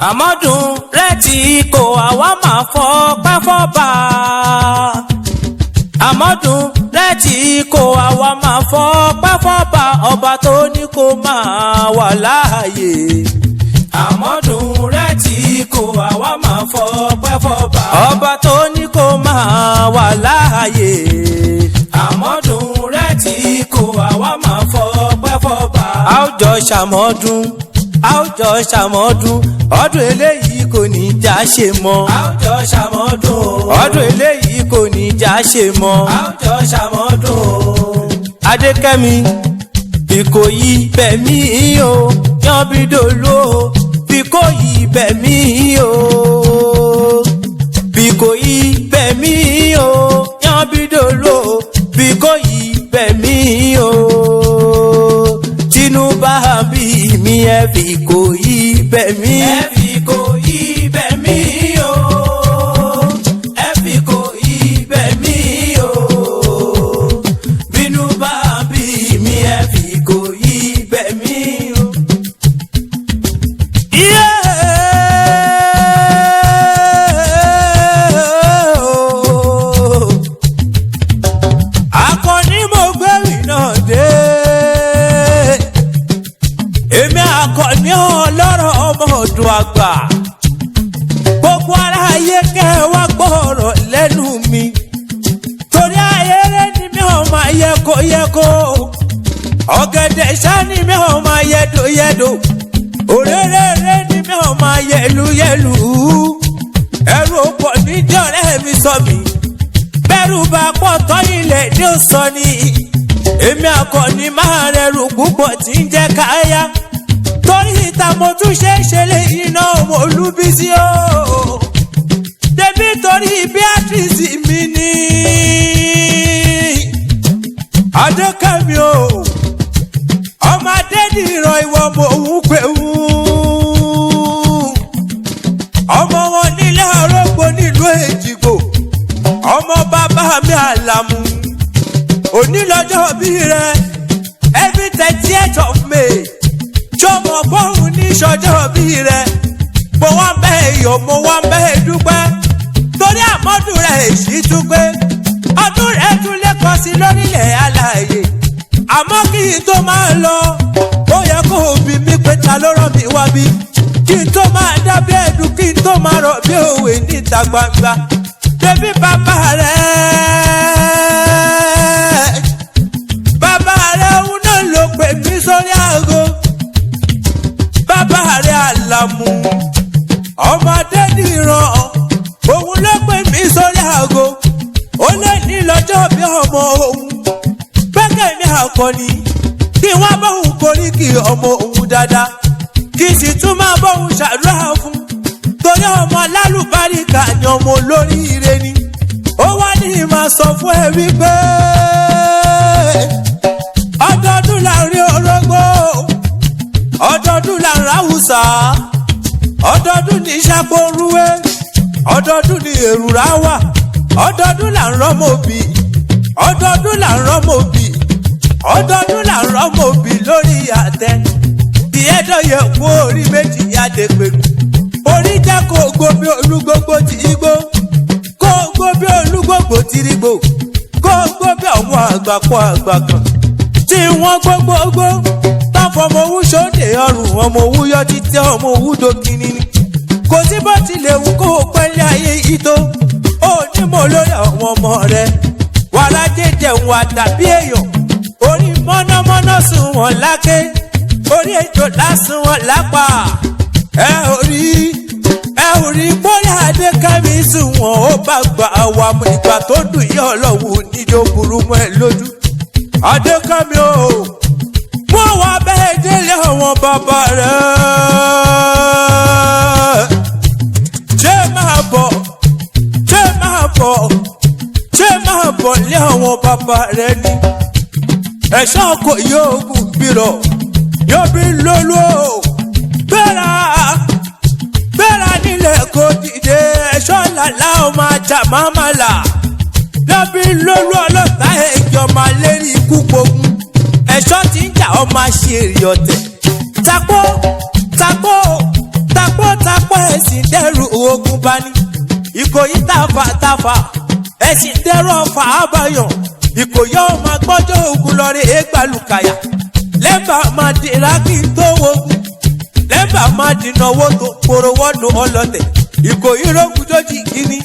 Àmọ́dún rẹ̀ tí kò àwa máa fọ́ pẹ́fọ́ba. Àmọ́dún rẹ̀ tí kò àwa máa fọ́ pẹ́fọ́ba, ọba tó ní kó máa wà láàyè. Àmọ́dún rẹ̀ tí kò àwa máa fọ́ pẹ́fọ́ba. Ọba tó ní kó máa wà láàyè. Àmọ́dún rẹ̀ tí kò àwa máa fọ́ pẹ́fọ́ba. A ó jọ ṣàmọ́dún, a ó jọ ṣàmọ́dún, ọdún eléyìí kò ní já ṣe mọ́. A ó jọ ṣàmọ́dún. Ọdún eléyìí kò ní já ṣe mọ́. A ó jọ ṣàmọ́dún. Adékẹ́mi, Ìkòyí bẹ̀mí o, Yánbídòló o, Ìkòyí bẹ̀mí o, Ìkòyí bẹ̀mí o, Yánbídòló o, Ìkòyí bẹ̀mí o. Tinubu bí mi, ẹ fi Ìkòyí bẹ̀mí. Ẹ fi Ìkòyí bẹ̀mí o. Ẹ fi Ìkòyí bẹ̀mí o. Bínú bá bí mi, ẹ fi Ìkòyí bẹ̀mí o. Yeah! Akọni, mo gbẹ́rì náà dé. Èmi akọni ọlọ́rọ̀, ọmọ ọdún àgbà. Gbogbo ara ayé, kẹ́ ẹ wá gbọ́rọ̀ lẹ́nu mi. Torí ayẹyẹ ni mi ò máa yẹko yẹko. Ọ̀gẹ̀dẹ̀ ṣá ni mi ò máa yẹdo yẹdo. Òréré ni mi ò máa yẹlu yẹlu. Ẹrù pọ̀ níjọ́rẹ́ mi sọ mi, bẹ́rù bá pọ̀ tọ́ ilẹ̀ ní ó sọ ni. Èmi àkọ́ni máa rẹrù púpọ̀ tí ń jẹ́ káyà. Torí ìta mo tún ṣe é ṣe lé iná ọmọ Olúbísí o. Débi torí Beatrice mi ni. Adékẹ́mi o, ọmọ Adédìran, ìwọ mò ń pè wú. Ọmọ wọn nílé Orógbó nílùú Èjìgbò, ọmọ bàbá mi Àlàmú, òní lọ́jọ́ bí rẹ, every 30th of May, jọmọ bọ́hùn ní sọjọ́ bí rẹ. Mo wá ń bẹ́ yọ̀, mo wá ń bẹ́ dúpẹ́ torí àmọ́dún rẹ èsì tún pé ọdún rẹ tún lẹ́kọ̀ọ́ sí lórílẹ̀ alààyè. Àmọ́ kí n tó máa lọ, ó yẹ kó o bí mi pé ta ló rán mi wá bí, kí n tó máa dábẹ́ ẹ̀dùn, kí n tó máa rọ̀ bí òwe níta gbangba. Débi bàbá rẹ̀, bàbá rẹ̀ òun náà ló pè mí sórí aago. Bàbá rẹ̀ Àlàmú, ọmọdé nìran, òun ló pè mí sórí aago. Ó lè ní lọ́jọ́ bí ọmọ òun gbẹ́kẹ̀mí àkọni, kí wọ́n bóun koríki ọmọ òun dáadáa, kí sì tún máa bóun ṣàdúrà fún, torí ọmọ lálùbáríkà ni, ọmọ olóríire ni. Ó wá ní máa sọ fún ẹ wípé ọdọọdún là ń rí orógbó, ọdọọdún là ń ráwùsà, ọdọọdún ní sàpòrúwé, ọdọọdún ní èrúra wà, ọdọọdún là ń rọmọ òbí, ọdọọdún là ń rọmọ òbí, ọdọọdún là ń rọmọ òbí lórí àtẹ. Ìyẹ́dọ̀yẹ̀ kú orí méjì yáde pẹ̀lú orí jẹ́ kó gbó bí olúgbógbó ti igbó, kó gbó bí olúgbógbó ti rígbó, kó gbó bí àwọn àgbà kó àgbà kan tí wọ́n gbogbogbò táfọmọ owó sóde ọrùn, ọmọ owó yọ títí ọmọ owó dókínì ni. Kò sí bó tilẹ̀ wù kó o pẹ́ ní ayé yìí tó, ó ní mọ̀ lórí àwọn ọmọ rẹ̀ wàrà jẹjẹ wà tàbí èèyàn. Orí mọ́nàmọ́ná sùn wọ́n láké, orí ejò lásùn wọ́n lápá. Ẹ ò rí, ẹ ò rí bóyá Adékẹ́mi sùn wọ́n, ó bá gbà wà mú ìgbà tó dùn yí. Ọlọ́wù níjó burú mọ́ ẹ lójú, Adékẹ́mi o. Wọ́n wá bẹ́ẹ̀ délé àwọn bàbá rẹ̀. Ṣé máa bọ̀, ṣé máa bọ̀, ṣé máa bọ̀ lé àwọn bàbá rẹ̀ ni? Ẹ̀ṣọ́ kò yóò gùn bírọ̀ yóò bí lólú o. Gbéra, gbéra nílẹ̀ kò dìde. Ẹ̀ṣọ́ làlá ọmọ ajá máma là lọ́bí lólú, ọlọ́ta ẹ̀jọ̀ máa lérí ikú gbógun. Ẹ̀ṣọ́ tí ń jà, ọmọ àṣírí ọ̀tẹ̀. Takó, takó. Ìkòyí tàfà tàfà ẹ̀sìn tẹ́rọ̀ fà á báyọ̀. Ìkòyí ọmọ agbọ́jọ́ ogun lọ́rí ẹgbàlùkàyà. Lẹ́bàá máa dìrá kí n tó wogun, lẹ́bàá máa dìnà owó tó kóró wọ́nù ọlọ́tẹ̀. Ìkòyí rógun jójì kíní,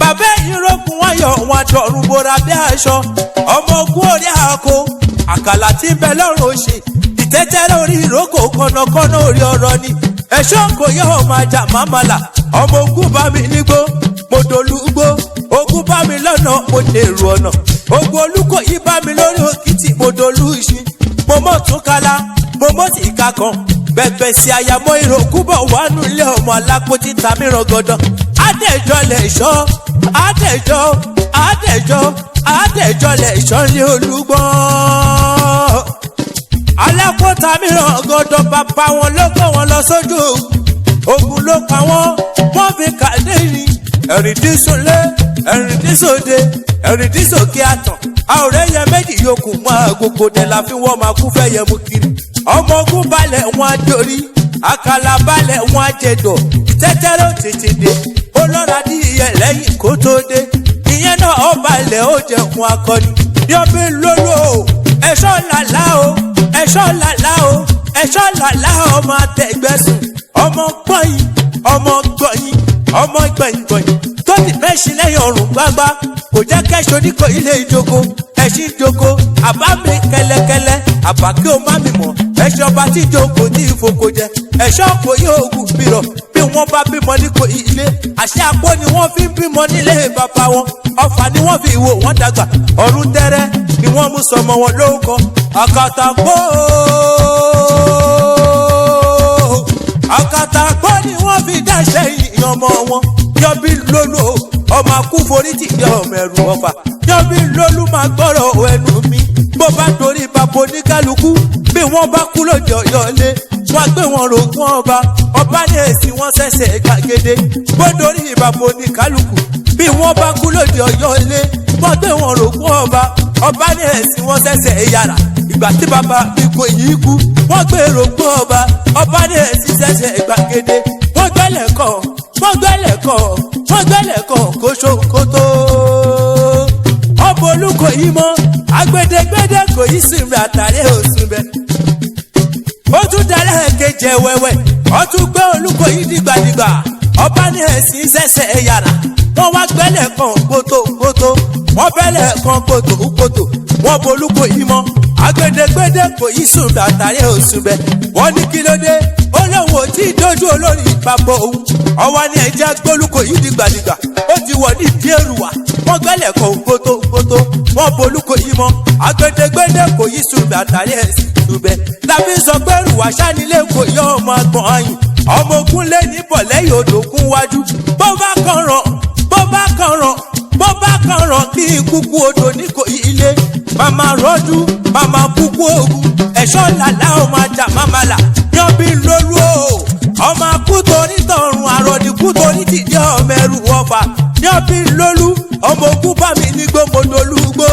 bàbá ẹ̀yìn rógun wáyọ̀ wọn àdọ̀rùn bora bí aṣọ. Ọmọ ogun orí àkó àkàlà tí ń bẹ lọ́rùn òṣè, ìtẹ́tẹ́rẹ́ orí ìrókò, kọ́nàkọ́nà orí ọ̀rọ̀ ni. Ẹ̀ṣọ́ kò yẹ ọmọ ajá mámàlà. Ọmọ ogun bá mi nígbó, mo dolúgbó. Ogun bá mi lọ́nà, mo dèrò ọ̀nà. Ogun olúkòyí bá mi lórí òkìtì, mo dolú ìṣin. Mo mọ̀ tún kala, mo mọ̀ sí ìka kan gbẹgbẹ sí àyàmọ́ ìrókù bọ̀ wánú ilé. Ọmọ alápótí tàmí rọgọdọ àtẹjọ lè ṣọ àtẹjọ àtẹjọ àtẹjọ lè ṣọ ní olúgbọ́n. Alápótá mìíràn ọgọdọ, bàbá wọn ló gbọ́ wọn lọ sójú ogun ló pa wọn, wọ́n fi kàdé ní ẹ̀rìndínsólé, ẹ̀rìndínsóde, ẹ̀rìndínsókè àtàn. Àwòrán ẹyẹ méjì yòókù mọ́ àgógó dẹ̀ la fi wọ́n máa kú fẹ́ yẹ mú kiri. Ọmọ ogun balẹ̀ wọn àdórí àkàlà balẹ̀ wọn àjẹdọ̀. Ìtẹ́tẹ́rẹ́ ò tètè dé, ó lọ́ra dí ìyẹn lẹ́yìn kó tó dé. Ìyẹn náà ó balẹ̀, ó jẹun akọni. Yọ̀bí lóló o, ẹ̀ṣọ́ làlá o, ẹ̀ṣọ́ làlá o, ẹ̀ṣọ́ làlá. Ọmọ àtẹ̀gbẹ́sùn, ọmọ gbọ̀yìn, ọmọ gbọ̀yìn, ọmọ gbọ̀yìn gbọ̀yìn tó ti mẹ́sìn lẹ́yìn ọ̀rùn gbágbá, kò jẹ́ kẹ́sọ̀ oníkọ̀ ilé ìjókòó ẹ̀sìn ìjókòó. Àbá mi kẹ́lẹ́kẹ́lẹ́, àbá kí o má mi mọ̀. Ẹ̀ṣọ́ ọba tí ìjókòó ní ìfokò jẹ, ẹ̀ṣọ́ kò yóò gùn bírọ̀. Bí wọ́n bá bímọ ní kò ilé, àṣẹ àpò ni wọ́n fi ń bímọ nílé bàbá wọn. Ọfà ni wọ́n fi wò wọ́n dàgbà, ọ̀run tẹ́rẹ́ ni wọ́n mú sọmọ wọn lórúkọ. Àkàtàkó, àkàtàkó ni wọ́n fi dáṣẹ́ ìyànmọ́ wọn. Yọbí lólu o, ọmọ akú forí tì yọ ọmọ ẹrù ọfà. Yọbí lólu, máa gbọ́rọ̀ ẹnu mi. Bó bá torí bàbá oníkálukú, bí wọ́n bá kú lójó yọlé, wọ́n gbé wọn rògùn ọba, ọba ní èsì wọn ṣẹ̀ṣẹ̀ gbàgede. Bó torí bàbá oníkálukú, bí wọ́n bá kú lójó yọlé, wọ́n gbé wọn rògùn ọba, ọba ní èsì wọn ṣẹ̀ṣẹ̀ yàrá. Ìgbà tí bàbá mi kò yí kú, wọ́n gbé rògùn ọba, ọba ní èsì ṣẹ̀ṣẹ̀ gbàgede. Wọ́n gbẹ́lẹ̀ kọ́, wọ́n gbẹ́lẹ̀ kọ́, wọ́n gbẹ́lẹ̀ kọ́ kóṣó kótó. Ọmọ olùkọ́ yìí mọ́ agbẹdẹgbẹdẹ kò yí sinmi àtàrí òsùn bẹ. Ó tún dalẹ̀ kejì wẹ́wẹ́, ó tún gbé olùkọ́ yìí dìgbàdìgbà. Ọba ní ẹ̀sìn sẹ́sẹ̀ yàrá. Wọ́n wá gbẹ́lẹ̀ kan kótó kótó, wọ́n bẹ́lẹ̀ kan kótó kótó, wọ́n bolúkọ yìí mọ́ agbẹdẹgbẹdẹ kò yí sùn àtàrí òsùn bẹ. Wọ́n ní kí ló dé? Ó lóun ò tí ì dójú olórí ìpapọ̀ òun. Ọwọ́ ní ẹja gbólúkọ yìí dìgbàdìgbà, ó ti wọ̀ ní ìdí èrùwà. Wọ́n gbẹ́lẹ̀ kan kótó kótó, wọ́n bolúkọ yìí mọ́ agbẹdẹgbẹdẹ kò yí sùn àtàrí ẹ̀sìn bẹ. Lábí sọ pé èrùwà sánilé kò yọ ọmọ agbọ̀n ayùn. Ọmọ ogun lé ní bọ̀ lẹ́yìn odò kún wájú. Bó bá kànràn, bó bá kànràn, bó bá kànràn kí kúkú odò ní kò ilé. Màmá rọ́jú, màmá kúkú ogun. Ẹ̀ṣọ́ làlá, ọmọ ajá màmá là. Yọ̀bí lólú o, ọmọ akú torí tọrùn, àròdì kú torí tìdí, ọmọ ẹrù ọfà. Yọ̀bí lólú, ọmọ ogun bá mi nígbó, mo dolúgbó.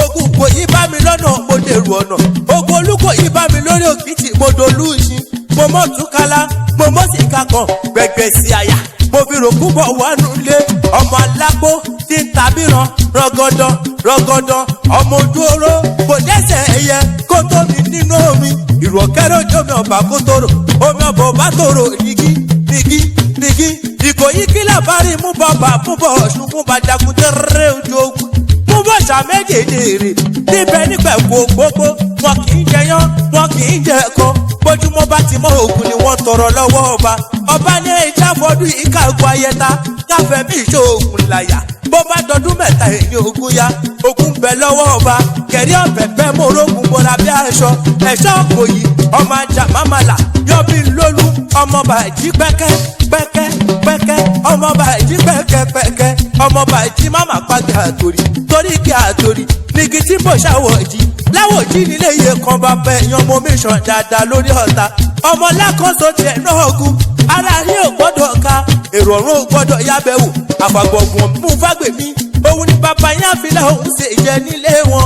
Ogun kò yí bá mi lọ́nà, mo dèrò ọ̀nà. Ogun olúkò yí bá mi lórí òkìtì, mo dolú ìṣin. Mo mọ̀ túkálá, mo mọ̀ sí kakàn gbẹgbẹ sí àyà. Mo fi rògbò bọ̀ wánú lé. Ọmọ alágbó tí ń tàbíran rọgọdọ rọgọdọ, ọmọ ojú oró kò dẹ́sẹ̀ ẹyẹ kó tó mi nínú omi. Ìrọ̀kẹ́rẹ́ ojú omi ọba kó tóró omi ọba ọba tóró nìgí nìgí nìgí. Ìkòyí kílà bá rí mú bàbà mú bọ̀ ọ̀ṣun mú bàjàkú tẹ́rẹ́ ojú ogun mú bọ̀ṣà méjèèjì rè níbẹ̀ nígbà kó gbogbo. Wọn kì í jẹyán, wọn kì í jẹ ẹ̀kọ́. Bójúmọ́ bá ti mọ́, ògùn ni wọ́n tọrọ lọ́wọ́ ọba. Ọba ní ìjà fọdún ìkàgọ́ ayẹta káfẹ́mí ìṣòògùn làyà. Bó bá dọdún mẹ́ta èyí ogun ya, ogun bẹ lọ́wọ́ ọba. Kẹ̀rí ọ̀bẹ bẹ́ mọ́rọ́gùn bọ́ra bí aṣọ. Ẹ̀ṣọ́ kò yí ọmọ ajá mámàlà. Yọbí lólú, ọmọ bàjí pẹ́kẹ́ pẹ́kẹ́ pẹ́kẹ́, ọmọ bàjí pẹ́kẹ́ pẹ́kẹ́, ọmọ bàjí máma pàgbé àtòrí torí kí àtòrí nígi tí bò ṣàwọ̀ jí láwọ̀ jí nílé iye kan bá bẹ yan. Mo mi sàn dáadáa lórí ọ̀tá ọmọ lákòóso tiẹ̀ náà gùn. Ara rí ò gbọ́dọ̀ ka èrò ọ̀run, ò gbọ́dọ̀ yábẹ̀wò àfàgbọ̀gùn mú fágbèmí. Òun ni bàbá yẹn àfilẹ̀ òun ṣe ìjẹ nílé wọn.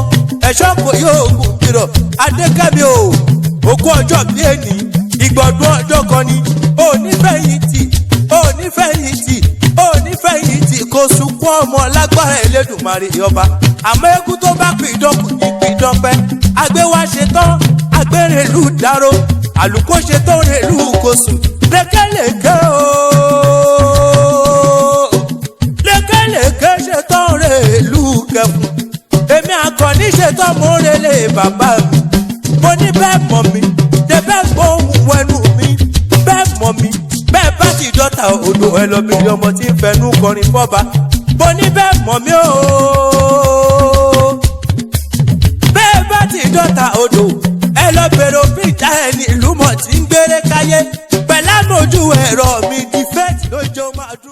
Ẹ̀ṣọ́ kò yóò gùn kìrọ̀. Adékẹ́mi o, òkú ọjọ́ bí èní, ìgbọ̀dún ọjọ́ kan ni. Onífẹ̀yìntì, onífẹ̀yìntì, onífẹ̀yìntì kò sùn. ọmọ lágbára Elédùmarè ọba. Àmọ́ eégún tó bá pìdán kù ní pìdán pẹ́. Àgbéwá ṣe tán, agbérèlú dáró, àlùkò ṣe tán, rèlú kòsùn. Lékelèké ooo, lékelèké ṣe tán, rèlú kẹfùn. Èmi àkànní ṣe tán, mo relé bàbá mi. Mo ní bẹ́ẹ̀ mọ̀ mi, tẹ bẹ́ẹ̀ gbóhùn wẹnu mi, bẹ́ẹ̀ mọ̀ mi, bẹ́ẹ̀ bá ti dọ́ta odò ẹ lọ bí ọmọ tí ń fẹnu kọrin fọ́ba. Mo ní bẹ́ẹ̀ mọ̀ mi ooo, bẹ́ẹ̀ bá ti dọ́ta odò ẹ lọ bèrè òfin ìjà ẹni ìlú mọ̀ tí ń gbére káyé pẹ̀lú àmójú ẹ̀rọ mi di fẹ́ẹ̀tì lójó máa dùn.